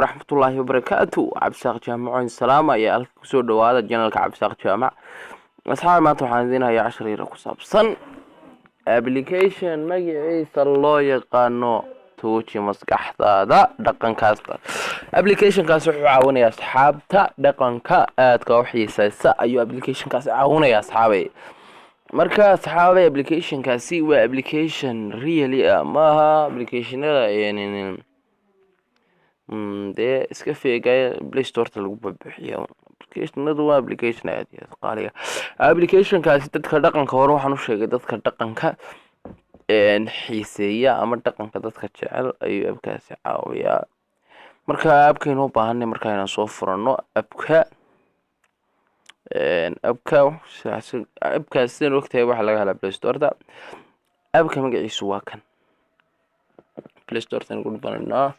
Waraxmatullaahi wabarakaatu. Cabdisaaq Jaamaco salaam ayaa halka kusoo dhawaada channelka Cabdisaaq Jaamac. Asxaab, maanta waxaan idiin hayaa cashar yar ku saabsan application magaciisa loo yaqaano Tuuji Maskaxdaada Dhaqankaasta. Applicationkaas wuxuu caawinayaa asxaabta dhaqanka aadka u xiiseysa ayuu applicationkaasi caawinaya, asxaabay. Marka asxaabay, applicationkaasi waa application really ah, maaha applicationada dee iska feegaya Play Storeta lagu buuxiyo. Applicationadu waa application aad iyo aad qaaliya. Applicationkaasi dadka dhaqanka, hore waxaan u sheegay, dadka dhaqanka xiiseeya ama dhaqanka dadka jecel ayuu appkaasi caawiyaa. Marka appkaynu u baahanay marka inaan soo furano appka appka appkaas sidan ogtahay waxaa laga helaa Play Storeta. Appka magaciisu waa kan, Play Storeta ku dhufananaa.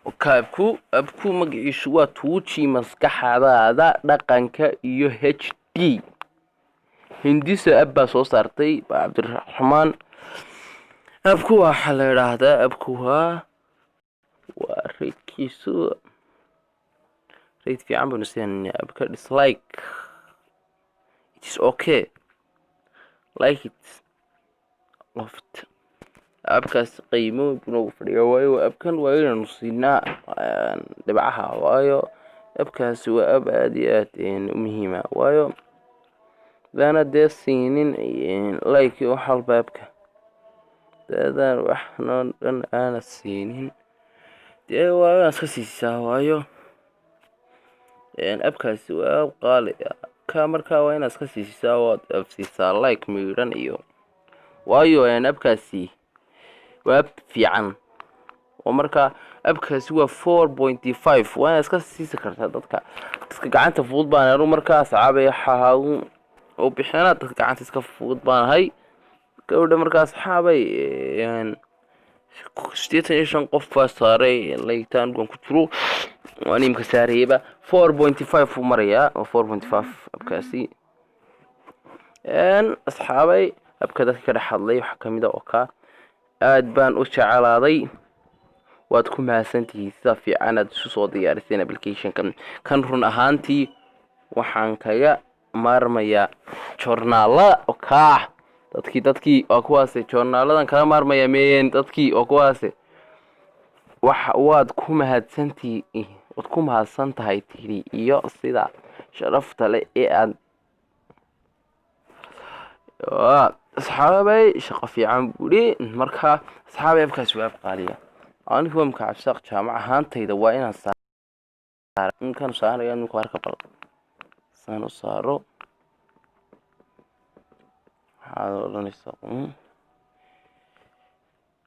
Appku magaciisu waa Tuuji Maskaxdaada Dhaqanka iyo HD. Hindiso app baa soo saartay, Cabdiraxmaan. Appku waxaa la idhaahdaa, appku waa ratekiisu rate fiican baynu siinayna appka. Dislike, it is okay, like it oft. Appkaas qiimo buu noogu fadhiyaa, waayo appkan waa inaynu siinaa dhibcaha, waayo appkaasi waa app aada iyo aad u muhiima. Waayo hadaana dee siinin like wax walba appka, hadaan wax noo dhan aana siinin, dee waa inaad iska siisaa, waayo appkaasi waa app qaali ka. Markaa waa inaad iska siisaa oo aad siisaa like miidhan iyo, waayo appkaasi waa app fiican. Oo markaa appkaasi waa 4.5, waa inaad iska siisi kartaa. Dadka gacanta fudud baan anu. Markaa asxaabay, waxaa oo bixinaa dadka gacanta iska fudud baan ahay gabadha. Markaa asxaabay, 85 qof baa saaray laytaan waan ku jiro, waan imka saarayaba. 4.5 uu marayaa, oo 4.5 appkaasi. Asxaabay, appka dadka ka dhex hadlay waxaa kamid a oo kaa aad baan u jecelaaday. Waad ku mahadsantihiin sida fiican aad isu soo diyaariseen applicationkan. Kan run ahaantii waxaan kaga maarmayaa joornaalada kaa. Dadkii waa kuwaase joornaaladan kaga maarmaya meeyeen. Dadkii waa kuwaase. Wax waad ku mahadsantihi, waad ku mahadsan tahay tiri iyo sida sharafta leh ee aad asxaabay shaqo fiican buuri. Marka asxaabay, appkaasi waa app qaaliya. Anigu imka Cabsaaq Jaamac ahaantayda waa inaan saar inkaan saaraya ninku arka. Bal saan u saaro, waxaad odhanaysaa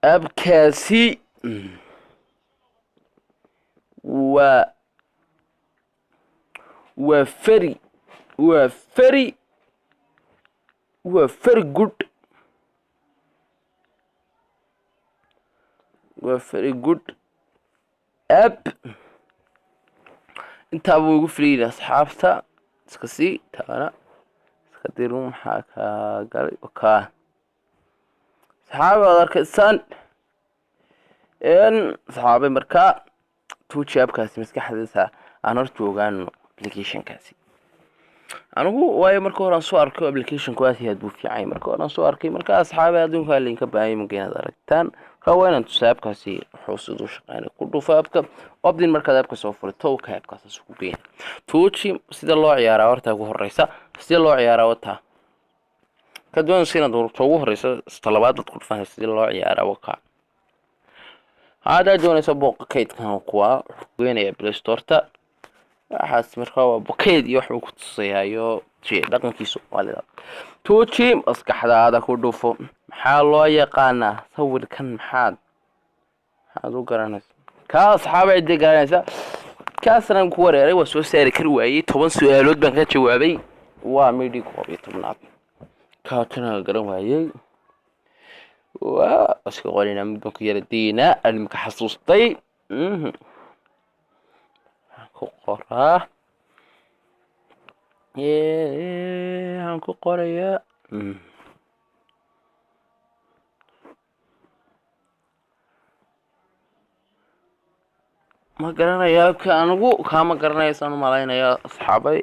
appkaasi waa very good, waa very good app. Intaa buu igu filayay. Asxaabta iska sii taana iska diru, maxaa kaa galay kaa? Asxaabi, waad arkaysaan asxaabay. Markaa tuuji appkaasi maskaxdiisa aan hor joogaano applicationkaasi anigu, waayo marka hore aan soo arko applicationku aad iyo aad buu fiicay marka hore aan soo arkay. Marka asxaabi, adduunka lainka baahanya marka inaad aragtaan. Marka waa inaan tusaa appkaasi wuxuu siduu shaqeynay. Ku dhufo appka obdin. Markaad appka soo furito, ka appkaas ku geyn. Tuuji sida loo ciyaaraa horta ugu horeysa, sida loo ciyaaraa wataa. Ka doonaysa inaad horta ugu horeysa talabaad baad ku dhufanaysa, sida loo ciyaaraa waka. Haddaad doonayso booqa kaydkan, kuwa wuxuu geenayaa Play Storeta waxaas. Markaa waa bukeyd iyo waxbuu ku tusayaa iyo dhaqankii Soomaalida. Tuuji Maskaxdaada ku dhufo. Maxaa loo yaqaanaa sawirkan? Maxaad u garanaysa kaa, asxaaba? Cidda garanaysa kaasna ku wareeray, waa soo saari kari waayey. 10 su-aalood baan ka jawaabay, waa midhii 11aad kaatana garan waayey. Waa iska qorinaa, mid baan ku yara daynaa animka xasuustay. Ku qoraa, waxaan ku qorayaa. Ma garanayo appka anigu, kaama garanayo saan u malaynaya, asxaabay.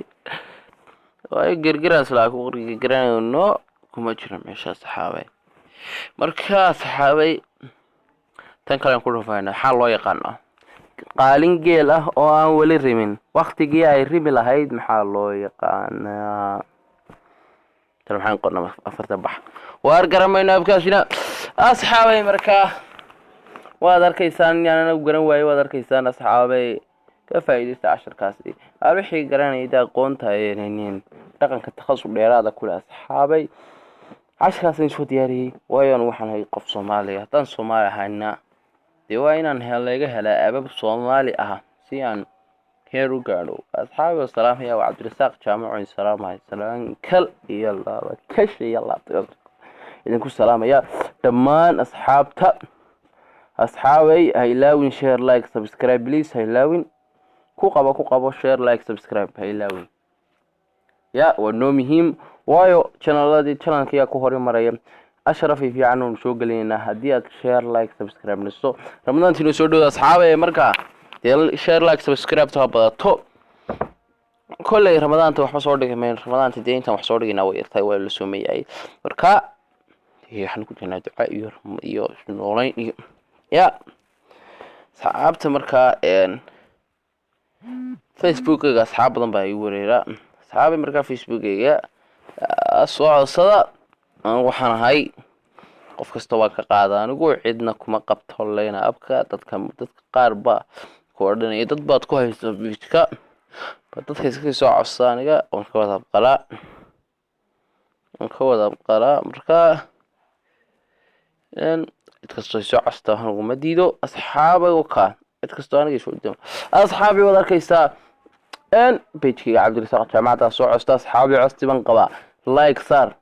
Waayo gergeraas laa ku garanayo kuma jiro meesha, asxaabay. Marka asxaabay, tan kalean ku dhufayna. Maxaa loo yaqaanaa qaalin geel ah oo aan weli rimin waktigii ay rimi lahayd? Maxaa loo yaqaanaa tan? Maxaan qornaa? Afarta bax waar garamayno appkaasina, asxaabay. Markaa waad arkaysaan yaan anagu garan waaye. Waad arkaysaan, asxaabay. Ka faa'iidaysta casharkaasi. Aa wixii garanayda aqoonta dhaqanka takhasus dheeraada kule, asxaabay, casharkaasaan soo diyaariyey. Waayo anu waxaan ahay qof Soomaaliya. Haddaan Soomaali ahayna, dee waa inaan laga helaa appab Soomaali ah si aan heer u gaadho. Asxaabi, salaamaya. Waa Cabdirasaaq Jaamaco, salaamahay. Salaan kal iyo laaba, kash iyo laabta idinku salaamaya dhammaan asxaabta. Asxaabay, ha ilaawin share, like, subscribe, please. Ha ilaawin. Ku qabo, ku qabo share, like, subscribe. Ha ilaawin ya, waa noo muhiim. Waayo channeladii, channelka ayaa ku horumaraya. Ashraf iyo fiican oonu soo gelinaynaa haddii aad share, like, subscribe niso. Ramadaantiinu soo dhowda, asxaabay. Markaa dee share, like, subscribe to ha badato. Kolley Ramadaanta waxba soo dhigi mayno. Ramadaanta dee intaan wax soo dhigaynaa way yartahay, waa la soomayahay. Marka waxaan ku jirnaa duca iyo noolayn iyo ya asxaabta. Markaa Facebookayga asxaab badan baa igu wareera, asxaabay. Markaa Facebookayga soo codsada. Waxaan ahay qof kasta waa ka qaada. Anigu cidna kuma qabto leyna appka. Dadka qaar baa ku odhanaya dad baad ku haysa pageka. Dadka iska soo codsada, aniga waan ka wada abqalaa, waan ka wada abqalaa. Marka cid kastoo soo codsata aniguma diido, asxaabay. Ka cid kastoo aniga soo diido, asxaabi, waad arkaysaa pagekayga Cabdirasaaq Jaamacadda soo costa. Asxaabi, costi baan qabaa. Like saar,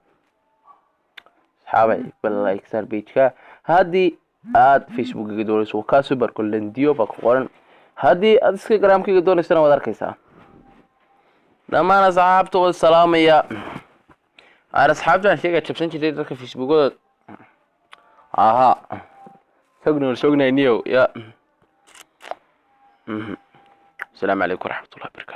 asxaabay, bal like saar pageka. Haddii aad Facebookiga doonayso, kaa super goldendio baa ku qoran. Haddii aad Instagramkayga doonaysana, waad arkaysaa. Dhammaan asxaabta wad salaamaya. Aan asxaabta aan sheega jabsan jiray dadka Facebookooda ahaa. Sognool sognayniyow ya. Asalaamu calaykum waraxmatullahi wabarakatu.